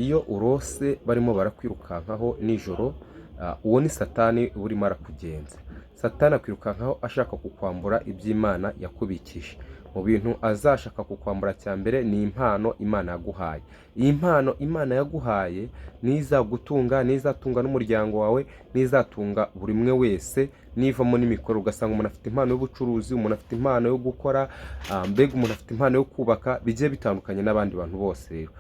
Iyo urose barimo barakwirukankaho nijoro, uwo ni Satani uba urimo arakugenza. Satani akwirukankaho ashaka kukwambura iby'Imana yakubikije. Mu bintu azashaka kukwambura, cya mbere ni impano Imana yaguhaye. Iyi mpano Imana yaguhaye niyo izagutunga, niyo izatunga n'umuryango wawe, niyo izatunga buri umwe wese, nivamo n'imikorere. Ugasanga umuntu afite impano y'ubucuruzi, umuntu afite impano yo gukora, mbega umuntu afite impano yo kubaka, bigiye bitandukanye n'abandi bantu bose. Rero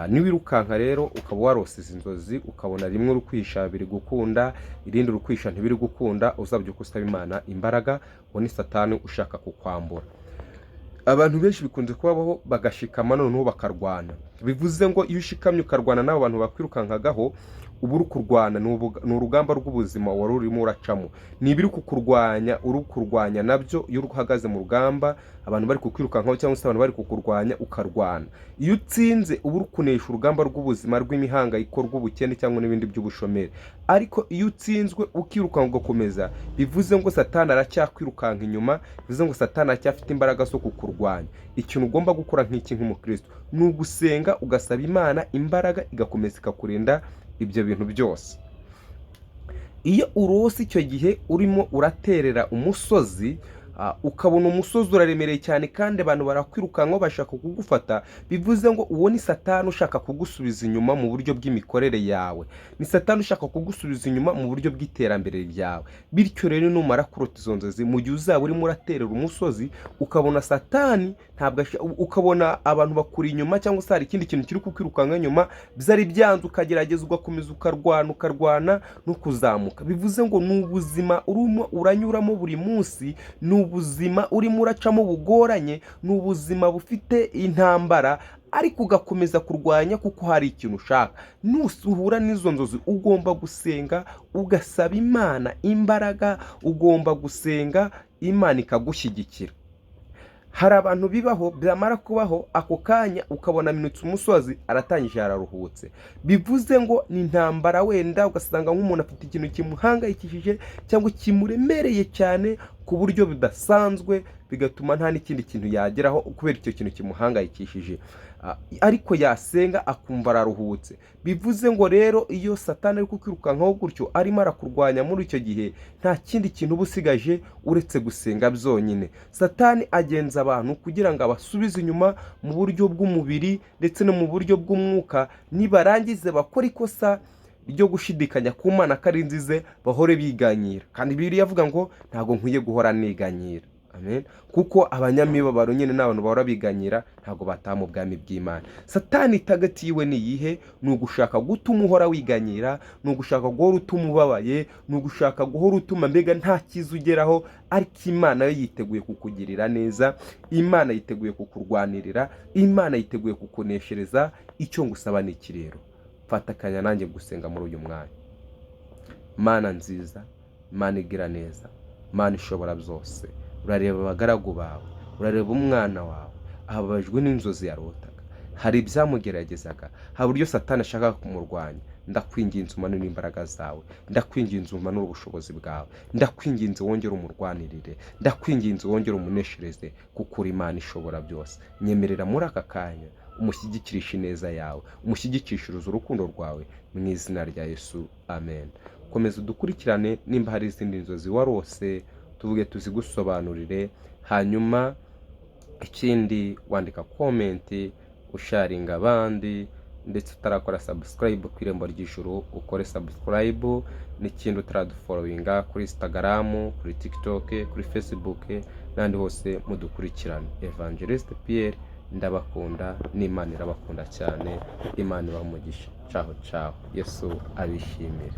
niwirukanka rero ukaba warose izi nzozi, ukabona rimwe uri kwihisha biri gukunda, irindi uri kwihisha ntibiri gukunda, uzabyuka usaba Imana imbaraga. Uwo ni Satani ushaka kukwambura. Abantu benshi bikunze kubabaho, bagashikama noneho bakarwana. Bivuze ngo iyo ushikamye ukarwana n'abo bantu bakwirukankagaho, uba uri kurwana, ni urugamba rw'ubuzima wari urimo uracamo, ni ibiri kukurwanya uri kurwanya nabyo. Iyo uhagaze mu rugamba, abantu bari kukwirukankaho cyangwa se abantu bari kukurwanya, ukarwana, iyo utsinze uba uri kunesha urugamba rw'ubuzima, rw'imihangayiko, rw'ubukene cyangwa n'ibindi by'ubushomeri. Ariko iyo utsinzwe ukirukanka ugakomeza, bivuze ngo Satani aracyakwirukanka inyuma, bivuze ngo Satani aracyafite imbaraga zo kukurwanya. Ikintu ugomba gukora nk'iki nk'umukristo ni ugusenga, ugasaba Imana imbaraga, igakomeza ikakurinda ibyo bintu byose. Iyo urose icyo gihe urimo uraterera umusozi, ukabona umusozi uraremereye cyane kandi abantu barakwirukankaho bashaka kugufata, bivuze ngo uwo ni Satani ushaka kugusubiza inyuma mu buryo bw'imikorere yawe, ni Satani ushaka kugusubiza inyuma mu buryo bw'iterambere ryawe. Bityo rero, numara kurota izo nzozi, mu gihe uzaba urimo uraterera umusozi, ukabona Satani ntabwo ukabona abantu bakuri inyuma cyangwa se hari ikindi kintu kiri kukwirukanka inyuma, byari byanze, ukagerageza, ugakomeza, ukarwana, ukarwana no kuzamuka, bivuze ngo ni ubuzima urimo uranyuramo buri munsi, ni ubuzima urimo uracamo bugoranye, ni ubuzima bufite intambara, ariko ugakomeza kurwanya kuko hari ikintu ushaka. Nusuhura n'izo nzozi, ugomba gusenga, ugasaba Imana imbaraga, ugomba gusenga Imana ikagushyigikira. Hari abantu bibaho, byamara kubaho ako kanya ukabona aminutse umusozi, aratangije, araruhutse. Bivuze ngo ni intambara. Wenda ugasanga nk'umuntu afite ikintu kimuhangayikishije cyangwa kimuremereye cyane ku buryo budasanzwe, bigatuma nta n'ikindi kintu yageraho kubera icyo kintu kimuhangayikishije. Ariko yasenga akumva araruhutse. Bivuze ngo rero iyo Satani ari kukwirukankaho gutyo, arimo arakurwanya muri icyo gihe, nta kindi kintu uba usigaje uretse gusenga byonyine. Satani agenza abantu kugira ngo abasubize inyuma mu buryo bw'umubiri ndetse no mu buryo bw'umwuka, nibarangize bakora ikosa ryo gushidikanya ku Mana ko ari nzize, bahore biganyira. Kandi Bibiliya avuga ngo ntabwo nkwiye guhora niganyira. Amen. Kuko abanyamibabaro nyine ni abantu bahora biganyira, ntabwo bataha mu bwami bw'Imana. Satani target yiwe ni iyihe? Ni ugushaka gutuma uhora wiganyira, ni ugushaka guhora utuma ubabaye, ni ugushaka guhora utuma mbega nta cyiza ugeraho. Ariko Imana yo yiteguye kukugirira neza, Imana yiteguye kukurwanirira, Imana yiteguye kukuneshereza. Icyo ngusaba ni iki rero? Fata akanya nanjye gusenga muri uyu mwanya. Mana nziza, Mana igira neza, Mana ishobora byose, urareba abagaragu bawe, urareba umwana wawe ababajwe n'inzozi yarotaga. Hari ibyamugeragezaga, hari uburyo Satani ashaka kumurwanya. Ndakwinginze umanure imbaraga zawe, ndakwinginze umanure ubushobozi bwawe, ndakwinginze wongere umurwanirire, ndakwinginze wongere umuneshereze, kuko uri Imana ishobora byose. Nyemerera muri aka kanya umushyigikishe ineza yawe, umushyigikishirize urukundo rwawe, mu izina rya Yesu, amen. Komeza udukurikirane. Nimba hari izindi nzozi warose, tuvuge tuzigusobanurire. Hanyuma ikindi, wandika comment, usharinga abandi, ndetse utarakora subscribe ku Irembo ry'Ijuru ukore subscribe. N'ikindi, utaradufollowinga kuri Instagram, kuri TikTok, kuri Facebook n'ahandi hose, mudukurikirane. Evangeliste Pierre, ndabakunda n'Imana irabakunda cyane. Imana ibaha umugisha. Caho caho, Yesu abishimire.